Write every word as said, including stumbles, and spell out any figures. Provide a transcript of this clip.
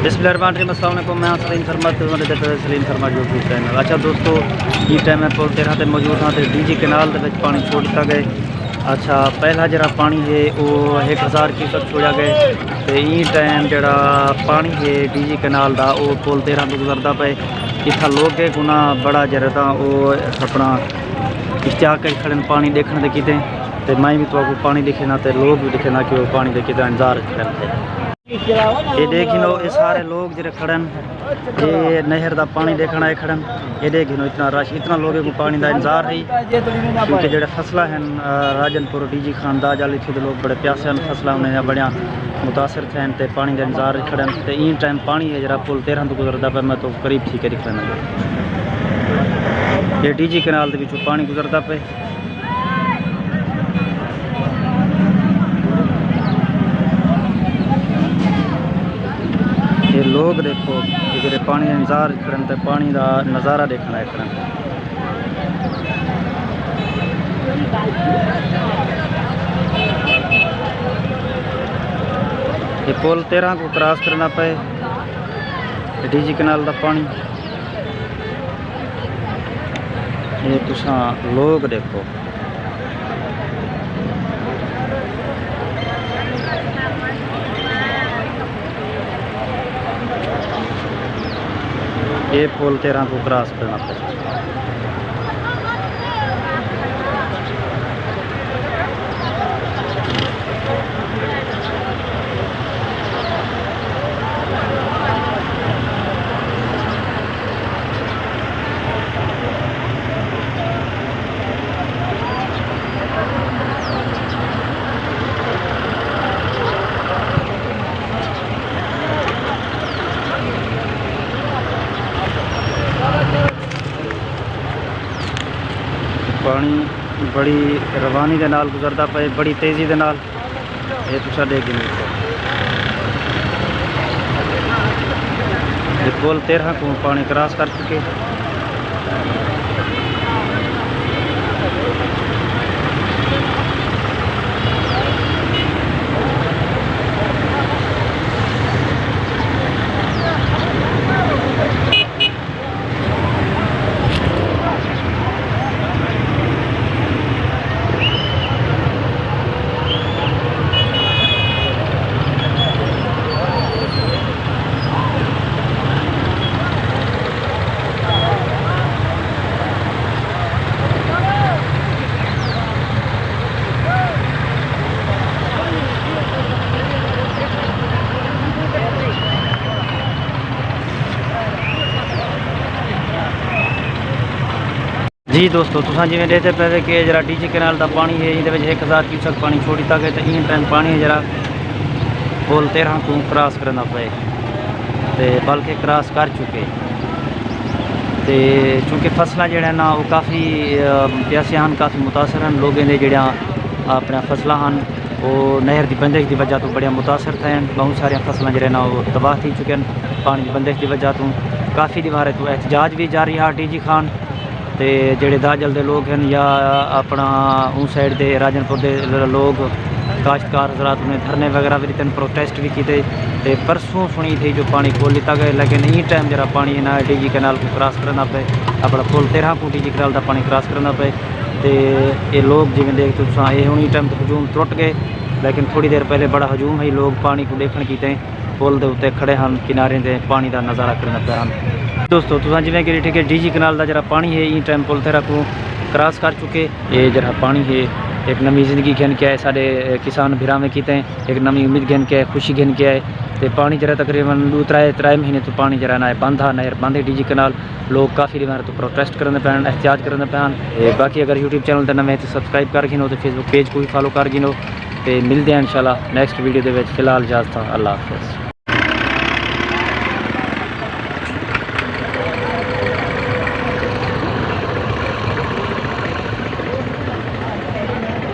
بسم اللہ الرحمن الرحیم۔ السلام علیکم، میں سلیم سرمد تے تساں ݙیکھدے پئے سلیم سرمد یوٹیوب چینل۔ اچھا دوستو، ایں ٹائم میں پل تیرہ تے موجود ہاں تے ڈی جی کینال دے وچ پاݨی چھوڑ ݙتا ڳئے۔ اچھا، پہلا جیڑھا پاݨی ہے او ہک ہزار کیوسک چھوڑیا ڳئے تے ایں ٹائم جیڑھا پاݨی ہے ڈی جی کینال دا او پل تیرہ توں گزردا پئے۔ اتھاں لوک ہے کوں نہ بڑا جیڑھا تاں او اپݨا اشتیاق کر کھڑن پاݨی ݙیکھݨ دے کیتے۔ تے میں وی تہاکوں پاݨی ݙکھینداں تے لوک وی ݙکھینداں کہ او پاݨی دے کیتے انتظار کر رہے۔ اے ݙیکھ گھنو، اے سارے لوگ جیڑھے کھڑن، اے نہر دا پاݨی ݙیکھݨ آئے کھڑن۔ اے ݙیکھ گھنو، اتنا رش، اتنا لوگوں کوں پاݨی دا انتظار ہئی، کیونکہ جیڑھے فصلاں ہن، آ، راجن پور ڈی جی خان دا جال اتھوں دے لوگ بڑے پیاسے ہن، فصلاں انہیں دیاں بڑیاں متاثر تھین تے پاݨی دا انتظار کھڑن۔ تے ایں ٹائم پاݨی ہے جیڑھا پل تیرہ توں گزردا پئے، میں تہاکوں قریب تھی کے ݙکھانداں۔ اے ڈی جی کینال دے وچوں پاݨی گزردا پئے۔ اے لوگ ݙیکھو، اے جیڑھے پاݨی دا انتظار کھڑن تے پاݨی دا نظارہ ݙیکھݨ آئے کھڑن۔ اے پل تیرہ کوں کراس کرݨا پئے، ڈی جی کینال دا پاݨی۔ اے تساں لوگ ݙیکھو۔ اے پل تیرہ کوں کراس کرݨا پئے۔ پاݨی بڑی روانی دے نال گزردا پئے، بڑی تیزی دے نال۔ اے تساں ݙیکھ گھنو، اے پل تیرہ کوں پاݨی کراس کر چکے۔ جی دوستو، تساں جیویں ݙیکھدے پئے وے کہ جیڑھا ڈی جی کینال دا پاݨی ہے، ایندے وچ ہک ہزار کیوسک پاݨی چھوڑ ݙتا ڳئے تے ایں ٹائم پاݨی ہے جیڑھا پل تیرہ کوں کراس کرݨا پئے تے بلکہ کراس کر چکے۔ تے چونکہ فصلاں جیڑھے نا او کافی، آ، پیاسیاں ہن، کافی متاثر ہن، لوگیں دے جیڑھیاں اپݨیاں فصلاں ہن او نہر دی بندش دی وجہ توں بڑیاں متاثر تھئین۔ ٻہوں ساریاں فصلاں جیڑھے نا او تباہ تھی چکین پاݨی دی بندش دی وجہ توں۔ کافی ݙینہہ توں احتجاج وی جاری ہا ڈی جی خان تے جیڑھے داجل دے لوگ ہن یا اپݨا اوں سائیڈ دے راجن پور دے ل-، لوگ کاشتکار حضرات انہیں دھرنے وغیرہ وی ݙتن، پروٹیسٹ وی کیتے۔ تے پرسوں سݨی تھئی جو پاݨی کھول ݙتا ڳئے، لیکن ایں ٹائم جیڑھا پاݨی ہے نا ڈی جی کینال کوں کراس کرݨا پئے، اپݨا پل تیرہ کوں ڈی جی کینال دا پاݨی کراس کرݨا پئے۔ تے اے لوگ جیویں ݙیکھ تساں، اے ہݨ ایں ٹائم تے ہجوم ترٹ ڳئے، لیکن تھوڑی دیر پہلے بڑا ہجوم ہئی، لوگ پاݨی کوں ݙیکھݨ کیتے پل دے اتے کھڑے ہن، کنارے دے پاݨی دا نظارہ کرݨا پئے ہن۔ دوستو، تساں جیویں کہ ݙٹھے کہ ڈی جی کینال دا جیڑھا پاݨی ہے، ایں ٹائم پل تیرہ کوں کراس کر چکے۔ اے جیڑھا پاݨی ہے، ہک نویں زندگی گھن کے آئے، ساݙے کسان بھراویں کیتے ہک نویں امید گھن کے آئے، خوشی گھن کے آئے۔ تے پاݨی جیڑھا تقریباً ݙو ترائے، ترائے مہینے توں پاݨی جیڑھا نا ہے بند ہا، نہر بند ہے ڈی جی کینال۔ لوگ کافی ݙینہہ توں پروٹیسٹ کریندے پئے ہن، احتجاج کریندے پئے ہن۔ تے باقی اگر یوٹیوب چینل تے نویں تے سبسکرائب کر گھنو تے فیس بک پیج کوں وی فالو کر گھنو۔ تے ملدے ہیں انشاءاللہ نیکسٹ ویڈیو دے وچ۔ فی الحال اجازت ہاں، اللہ حافظ۔